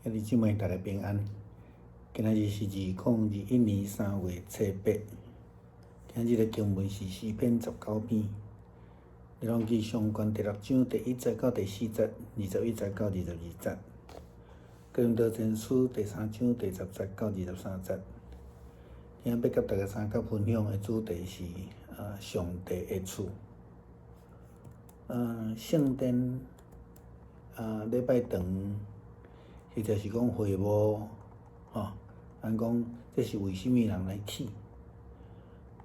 兄弟姊妹，大家平安。今仔日是2021年3月初8，今日的經文是詩篇19篇。列王紀上卷第六章第一節到第四節，21節到22節。哥林多前書第三章第十節到23節。今日欲佮大家相佮分享的主題是上帝的厝。聖殿禮拜堂，或者是講會幕，吼，咱講這是為啥物人來起？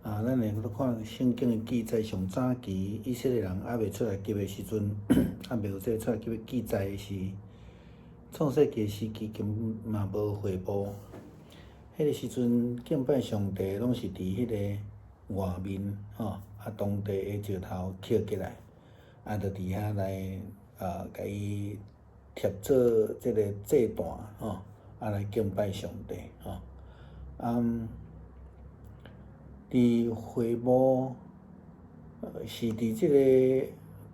咱會閣看聖經的記載，上早期以色列人猶未出埃及的時陣，猶未有這個出埃及的記載是創世記時期根本嘛無會幕。彼個時陣敬拜上帝攏是佇彼個外面，吼，當地的石頭刻起來，就佇遐來共伊貼做這個祭壇，吼，來敬拜上帝，吼。佇會幕是佇這個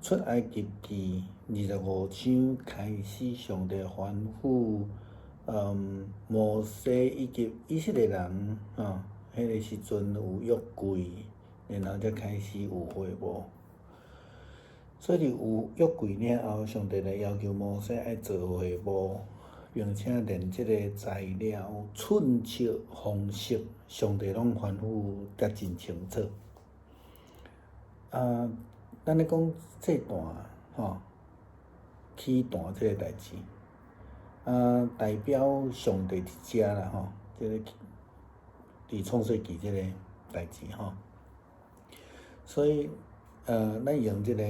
出埃及記25章開始，上帝吩咐摩西以及以色列人，吼，彼個時陣有約櫃，然後才開始有會幕。所以佇有約櫃了後，上帝來要求摩西愛做會幕，並且連這個材料、寸尺、方式，上帝攏吩咐甲真清楚。咱咧講祭壇，吼，起壇這個代誌，代表上帝佇遮啦，吼，這個佇創世記這個代誌，吼。所以，咱用這個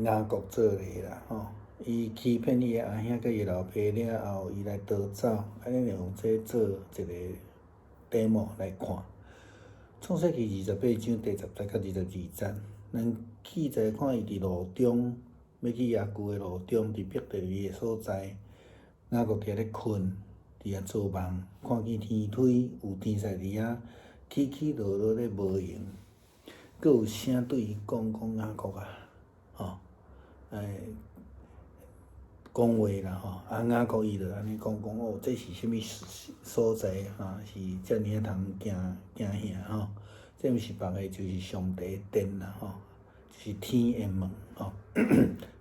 雅各做例啦，吼，伊欺騙伊的阿兄佮伊老爸了後，伊來逃走，按呢用這做一個題目來看。創世記28章第十節到22節，咱記載看伊佇路中，欲去耶舊的路中，佇伯特利的所在，雅各佇遐咧睏，佇遐做夢，看見天梯有天使佇遐起起落落咧無閒，閣有聲對伊講講雅各啊，吼，講話啦吼，雅各伊就按呢講講哦，這是啥物所在？哈，是遮爾仔通驚驚嚇吼，這毋是別个，就是上帝的殿啦吼，就是天的門吼。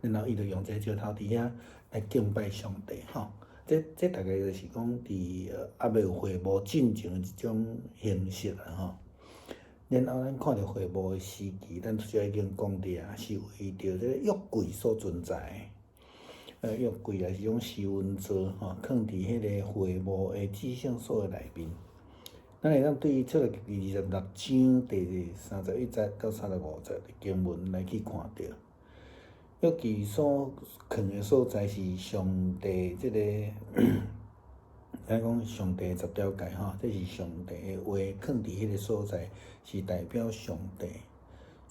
然後伊就用這個石頭佇遐來敬拜上帝吼。這大概就是講佇猶未有會幕進前的一種形式啦吼。然後咱看著會幕的時期，咱拄才已經講著啊，是為著這個約櫃所存在的。約櫃也是種施恩座吼，囥佇彼個會幕的至聖所的內面。咱會當對出埃及記26章第31節到35節的經文來去看著。約櫃所囥的所在是上帝這個，咱講上帝十條誡吼，這是上帝的話，囥佇彼個所在是代表上帝。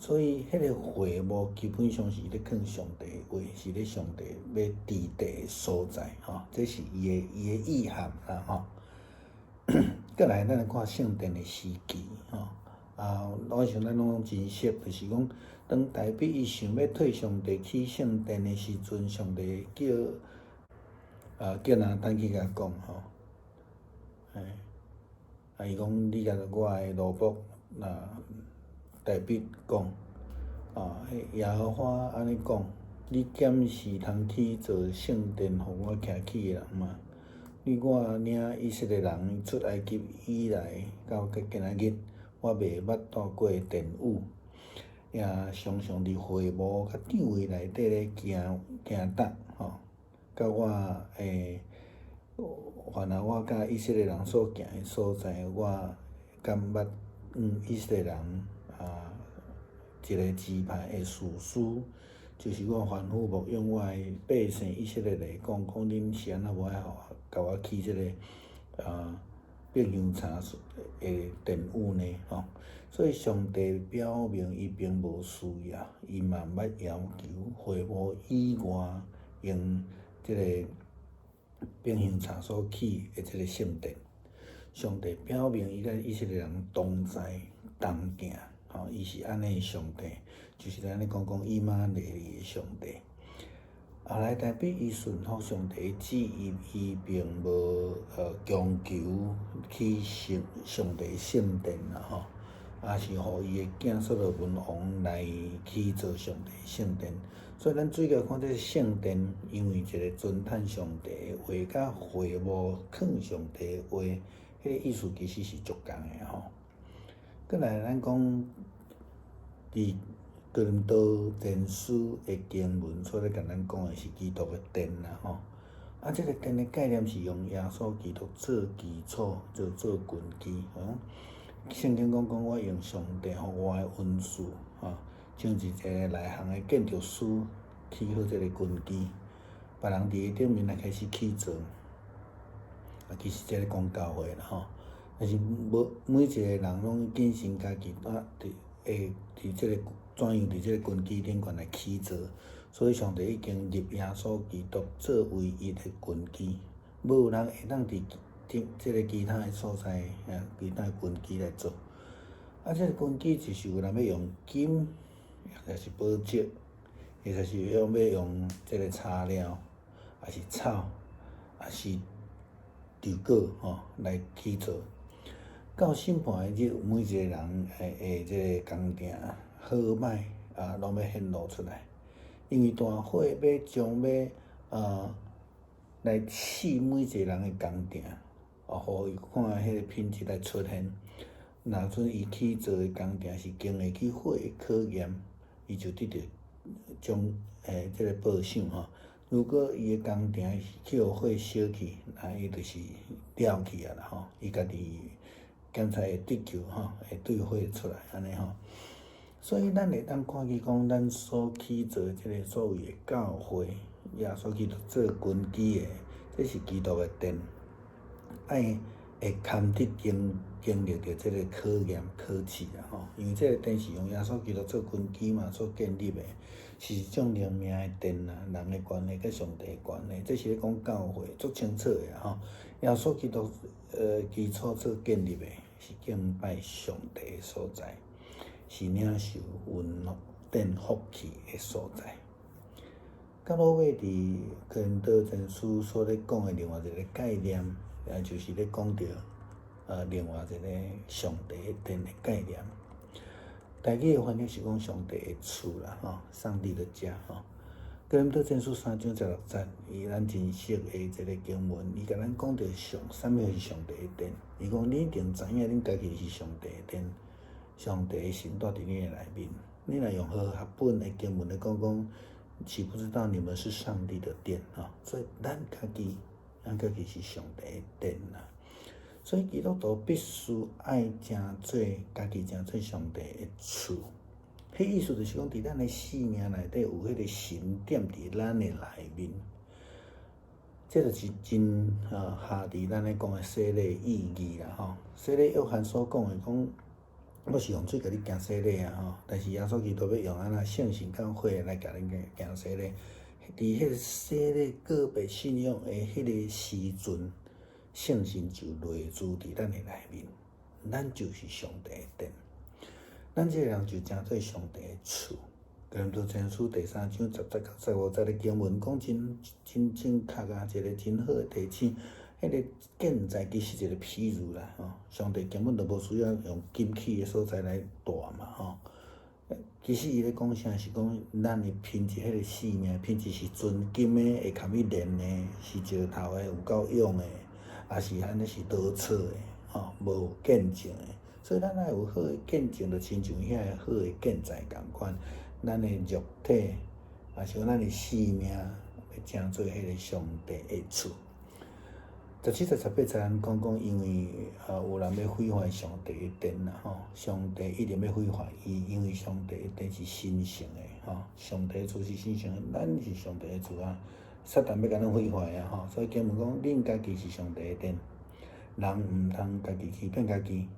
所以，彼個會幕基本上是咧囥上帝的話，是咧上帝欲佇地的所在，吼，這是伊的意涵啦，吼。閣來，咱來看聖殿的時期，吼。我想咱攏真熟，就是講，當大衛伊想欲替上帝起聖殿的時陣，上帝叫拿單去共伊講，吼，伊講你共我的奴僕大衛講，耶和華按呢講，你敢是通起座聖殿，予我徛起的人嗎？你我領以色列人出埃及以來到今仔日，我未捌住過殿宇，也常常佇會幕佮帳帷內底咧行行踱，吼，佮我凡若我佮以色列人所行的所在，我敢捌以色列人一个支派的士師，就是我吩咐牧養我的百姓以色列來講，講恁是按怎無愛予我共我起這個變香茶的殿宇呢？吼，所以上帝表明伊並無需要，伊嘛毋捌要求會幕以外用這個變香茶所起的這個聖殿。上帝表明伊佮以色列人同在同行，吼，伊是按呢上帝，就是按呢講講以馬內利的上帝。後來大衛伊順服上帝旨意，伊並無強求起聖上帝聖殿啦吼，也是予伊的囝所羅門王來起造上帝聖殿。所以咱主要看這個聖殿，因為一個尊嘆上帝的話，佮會幕囥上帝的話，彼個意思其實是足仝的吼。閣來咱講佇哥林多前書的經文所咧共咱講的是基督的殿啦吼。啊，這個殿的概念是用耶穌基督做基礎，做做根基。吼，聖經講講我用上帝予我的恩賜，吼，像一個內行的建築師起好這個根基，別人佇伊頂面來開始起造。啊，其實這咧講教會啦吼，但是無每一個人攏謹慎家己啊，佇會佇這個怎樣佇這個根基頂懸來起造，所以上帝已經立耶穌基督做唯一的根基，無人會當佇頂這個其他的所在，啊，其他的根基來做。啊，這個根基就是有人欲用金，抑是寶石，或者是用欲用這個柴料，抑是草，抑是稻果吼來起造。到審判的日，每一個人的這個工程好歹啊，攏欲顯露出來。因為大火欲將欲來試每一個人的工程，啊，予伊看彼個品質來出現。若準伊起造的工程是經會起火的考驗，伊就得著將這個報賞吼。如果伊的工程是去予火燒去，那伊就是了去啊啦吼，伊家己檢查會得救吼，會對火出來按呢吼。所以咱會當看見講，咱所起造的這個所謂的教會，耶穌基督做根基的，這是基督的殿，愛會堪得經經歷著這個考驗考試啦吼。因為這個殿是用耶穌基督做根基嘛，所建立的，是一種靈命的殿啦，人的關係佮上帝的關係，這是咧講教會足清楚的吼。耶穌基督基礎做建立的，是敬拜上帝的所在，是領受恩典福氣的所在。到落尾佇哥林多前書所咧講的另外一個概念，也就是咧講著另外一個上帝的殿的概念。台語的翻譯是講上帝的厝啦，吼，上帝的家吼。哥林多前書3章16節，伊咱真熟的這個經文，伊共咱講著上，啥物是上帝的殿？伊講恁一定知影，恁家己是上帝的殿，上帝的神住佇恁的內面。你若用和合本的經文來講講，豈不知道你們是上帝的殿？吼，所以咱家己，咱家己是上帝的殿啦。所以基督徒必須愛成做家己，成做上帝的厝。彼意思就是講，佇咱的生命內底有彼個神踮佇咱的內面，這就是真合佇咱咧講的洗禮意義啦吼。洗禮約翰所講的講，我是用水共你行洗禮啊吼，但是耶穌基督欲用按怎聖神佮火來共恁行洗禮。佇彼個洗禮告別信仰的彼個時陣，聖神就內住佇咱的內面，咱就是上帝的殿。咱這個人就成做上帝的厝。哥林多前書第三章10節到15節的經文講真真正確啊，一個真好的提醒。彼個建材其實一個譬喻啦，吼，上帝根本就無需要用金起的所在來住嘛，吼。其實伊咧講啥是講咱的品質，彼個生命品質是純金的，會堪去煉的，是石頭的，有夠用的，抑是按呢是髒草的，吼，無見證的。所以咱愛有好的見證，就親像遐個好的建材仝款，咱的肉體，抑是講咱的生命，會成做彼個上帝的厝。17節18節咱講講，因為有人欲毀壞上帝的殿啦，吼，上帝一定欲毀壞伊，因為上帝的殿是神聖的，吼，上帝的厝是神聖的，咱是上帝的厝啊，撒旦欲共咱毀壞啊，吼，所以經文講，恁家己是上帝的殿，人毋通家己欺騙家己。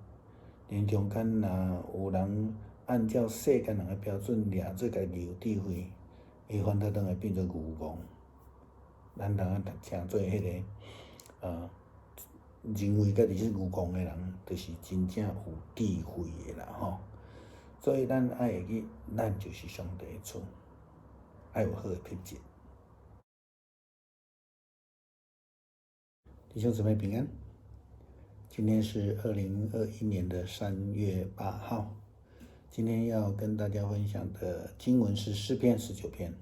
恁中間若有人按照世間人的標準掠做家己有智慧，伊反倒轉來變做愚戇。咱通啊成做彼個認為家己是愚戇的人，就是真正有智慧的啦吼。所以咱愛會記，咱就是上帝的厝，愛有好的品質。弟兄姊妹平安，今天是2021年的3月8号。今天要跟大家分享的经文是诗篇19篇，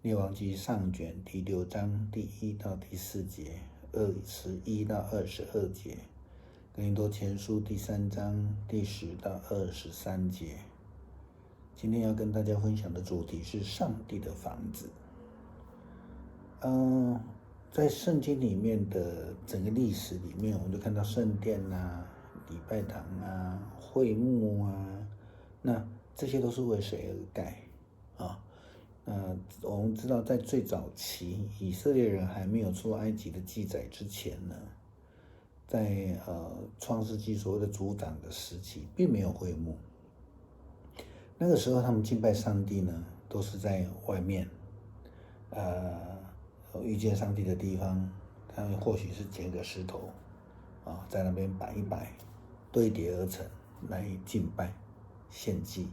列王纪上卷第六章第一到第四节，21到22节，哥林多前书第三章第10到23节。今天要跟大家分享的主题是上帝的房子。在圣经里面的整个历史里面，我们就看到圣殿啊、礼拜堂啊、会幕啊，那这些都是为谁而盖啊？那我们知道，在最早期以色列人还没有出埃及的记载之前呢，在创世纪所谓的族长的时期，并没有会幕。那个时候他们敬拜上帝呢，都是在外面，遇见上帝的地方，他们或许是捡个石头，啊，在那边摆一摆，堆叠而成来敬拜、献祭。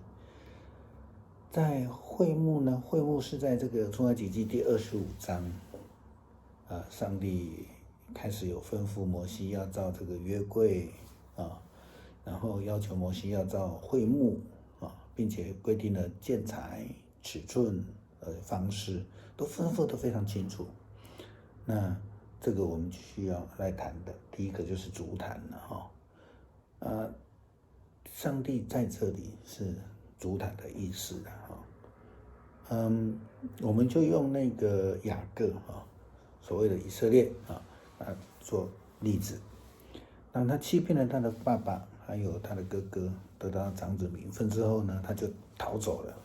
在会幕呢，会幕是在这个出埃及记第二十五章，啊，上帝开始有吩咐摩西要造这个约柜啊，然后要求摩西要造会幕啊，并且规定了建材、尺寸、方式。都吩咐得非常清楚，那这个我们需要来谈的，第一个就是筑坛了哈，上帝在这里是筑坛的意思的哈，我们就用那个雅各哈，所谓的以色列啊做例子，当他欺骗了他的爸爸还有他的哥哥，得到长子名分之后呢，他就逃走了，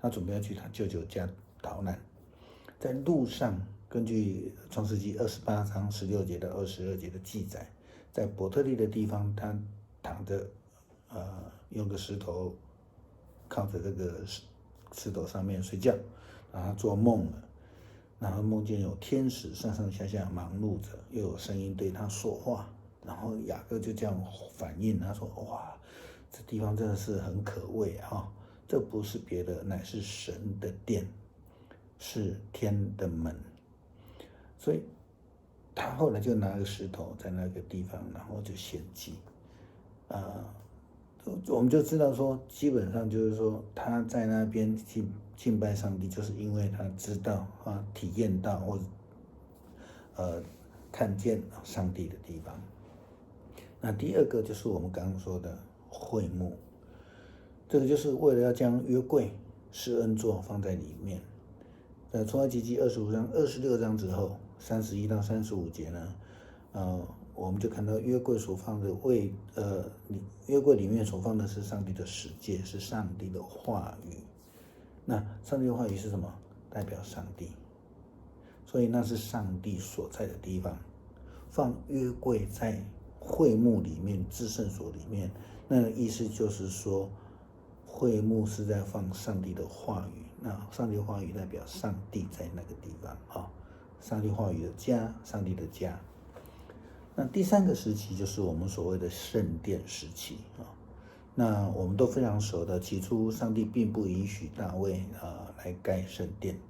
他准备要去他舅舅家逃难。在路上，根据创世纪28章16节到22节的记载，在伯特利的地方，他躺着，用个石头靠着这个石头上面睡觉，然后做梦了，然后梦见有天使上上下下忙碌着，又有声音对他说话，然后雅各就这样反应，他说：“哇，这地方真的是很可畏啊！这不是别的，乃是神的殿。”是天的门，所以他后来就拿个石头在那个地方，然后就献祭。啊，我们就知道说，基本上就是说他在那边敬拜上帝，就是因为他知道啊，体验到或者看见上帝的地方。那第二个就是我们刚刚说的会幕，这个就是为了要将约柜、施恩座放在里面。在出埃及记25章、26章之后，31到35节呢，我们就看到约柜所放的位，约柜里面所放的是上帝的十诫，是上帝的话语。那上帝的话语是什么？代表上帝，所以那是上帝所在的地方。放约柜在会幕里面，至圣所里面，那个意思就是说，会幕是在放上帝的话语。那上帝话语代表上帝在那个地方啊，上帝话语的家，上帝的家。那第三个时期就是我们所谓的圣殿时期啊。那我们都非常熟的，起初上帝并不允许大卫啊来盖圣殿。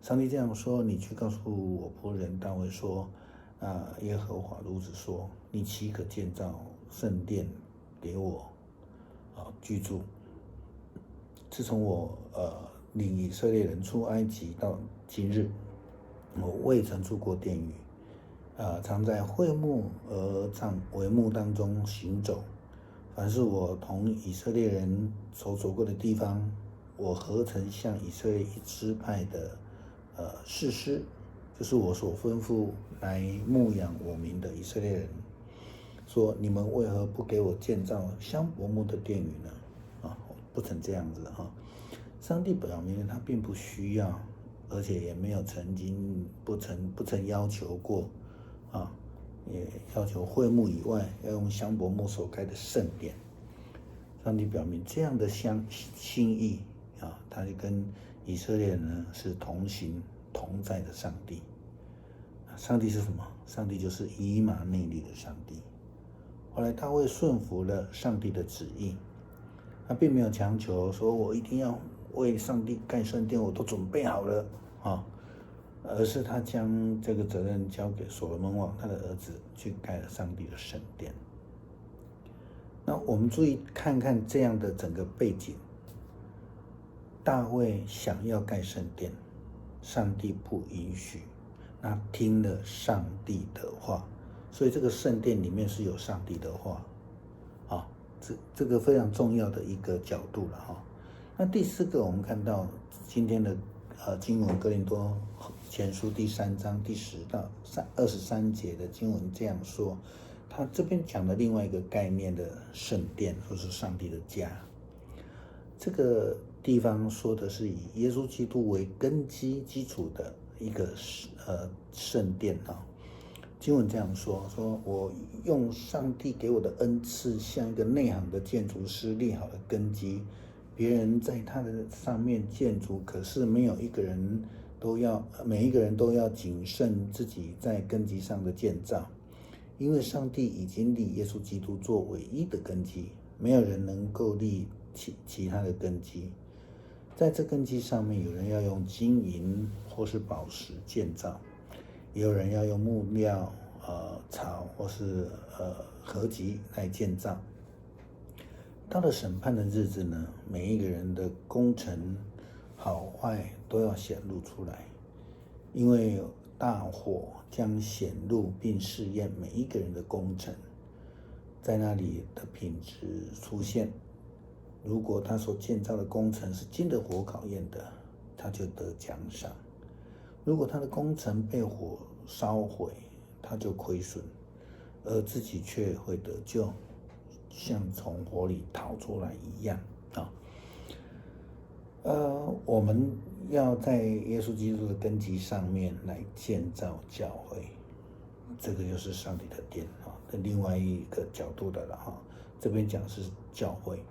上帝这样说：“你去告诉我仆人大卫说，啊，耶和华如此说：你岂可建造圣殿给我啊居住？自从我领以色列人出埃及到今日，我未曾住过殿宇，常在会幕和帐帷幕当中行走。凡是我同以色列人所走过的地方，我何曾向以色列一支派的士师，就是我所吩咐来牧养我民的以色列人，说：你们为何不给我建造香柏木的殿宇呢？啊，不曾这样子哈。”上帝表明他并不需要，而且也没有曾经不曾要求过，啊，也要求会幕以外要用香柏木所盖的圣殿。上帝表明这样的相心意啊，他就跟以色列人呢是同行同在的上帝。上帝是什么？上帝就是以马内利的上帝。后来大卫顺服了上帝的旨意，他并没有强求说我一定要为上帝盖圣殿，我都准备好了啊。而是他將這個責任交給所羅門王他的兒子去蓋了上帝的聖殿。那我們注意看看這樣的整個背景，大衛想要蓋聖殿，上帝不允許，那聽了上帝的話，所以這個聖殿裡面是有上帝的話，啊，這個非常重要的一個角度了哈。那第四個，我們看到今天的經文哥林多前書第三章第10到23節的經文這樣說，他這邊講的另外一個概念的聖殿，或是上帝的家，這個地方說的是以耶穌基督為根基基礎的一個聖殿啊。經文這樣說：說我用上帝給我的恩賜，像一個內行的建築師立好了根基，別人在他的上面建築，可是沒有一個人都要，每一個人都要謹慎自己在根基上的建造，因為上帝已經立耶穌基督做唯一的根基，沒有人能夠立其他的根基。在這根基上面，有人要用金銀或是寶石建造，也有人要用木料、草或是禾秸來建造。到了審判的日子呢，每一個人的工程好壞都要顯露出來，因為大火將顯露並試驗每一個人的工程，在那裡的品質出現。如果他所建造的工程是經得火考驗的，他就得獎賞；如果他的工程被火燒毀，他就虧損，而自己卻會得救，像從火裡逃出來一樣啊。我們要在耶穌基督的根基上面來建造教會，這個就是上帝的殿啊。另外一個角度的了哈，這邊講是教會。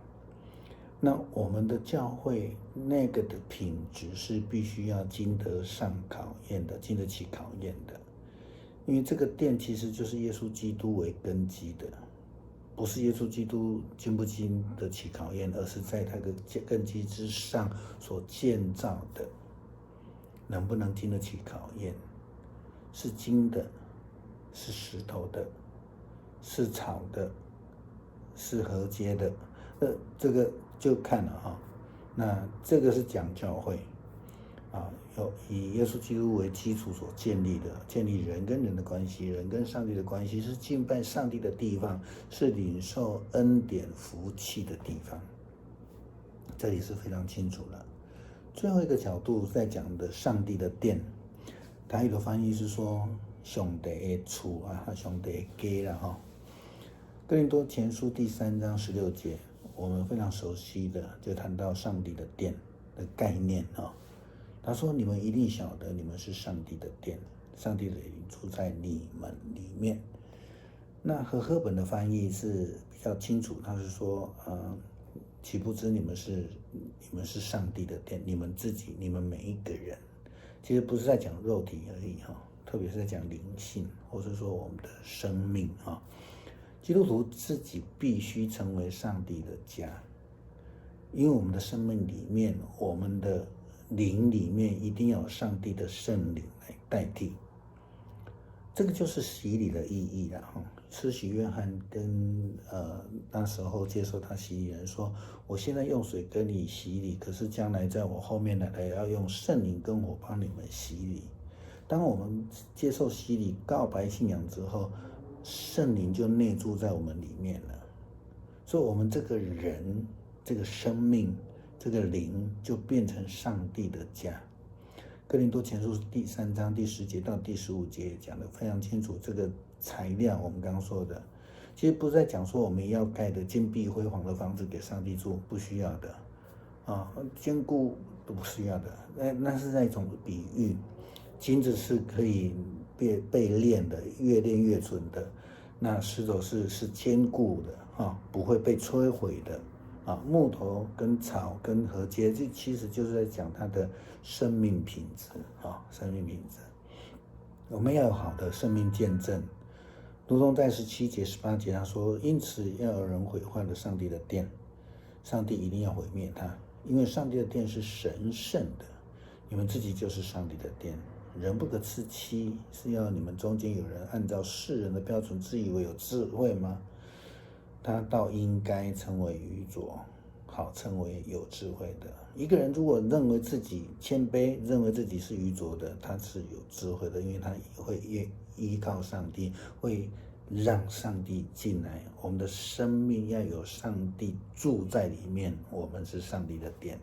那我們的教會那個的品質是必須要經得上考驗的，經得起考驗的，因為這個殿其實就是耶穌基督為根基的，不是耶穌基督經不經得起考驗，而是在他的根基之上所建造的，能不能經得起考驗？是金的，是石頭的，是草的，是禾秸的，這個就看了哈。那這個是講教會啊，有以耶穌基督為基礎所建立的，建立人跟人的關係，人跟上帝的關係，是敬拜上帝的地方，是領受恩典福氣的地方。這裡是非常清楚了。最後一個角度在講的上帝的殿，台語的翻譯是說上帝的厝啊，上帝的家啦哈。哥林多前書第三章16節，我們非常熟悉的，就談到上帝的殿的概念啊。他說：“你們一定曉得，你們是上帝的殿，上帝的靈住在你們裡面。”那和合本的翻譯是比較清楚，他是說：“豈不知你們是上帝的殿，你們自己，你們每一個人，其實不是在講肉體而已哈，特別是在講靈性，或是說我們的生命哈。基督徒自己必須成為上帝的家，因為我們的生命裡面，我們的靈裡面一定要有上帝的聖靈來代替，這個就是洗禮的意義了哈。施洗約翰跟那時候接受他洗禮人說：“我現在用水跟你洗禮，可是將來在我後面來的要用聖靈跟火幫你們洗禮。”當我們接受洗禮、告白信仰之後，聖靈就內住在我們裡面了，所以，我們這個人、這個生命、這個靈就變成上帝的家。哥林多前書第三章第10節到第15節講得非常清楚，這個材料我們剛剛說的，其實不是在講說我們要蓋的金碧輝煌的房子給上帝住，不需要的，啊，堅固都不需要的，那是在一種比喻，金子是可以被煉的，越煉越純的，那石頭是堅固的啊，不會被摧毀的啊。木頭跟草跟禾秸，這其實就是在講它的生命品質啊，生命品質。我們要有好的生命見證，如同在17節、18節他說：“因此要有人毀壞了上帝的殿，上帝一定要毀滅他，因為上帝的殿是神聖的，你們自己就是上帝的殿。”人不可自欺，是要你們中間有人按照世人的標準自以為有智慧嗎？他倒應該稱為愚拙，好稱為有智慧的。一個人如果認為自己謙卑，認為自己是愚拙的，他是有智慧的，因為他會依靠上帝，會讓上帝進來。我們的生命要有上帝住在裡面，我們是上帝的殿。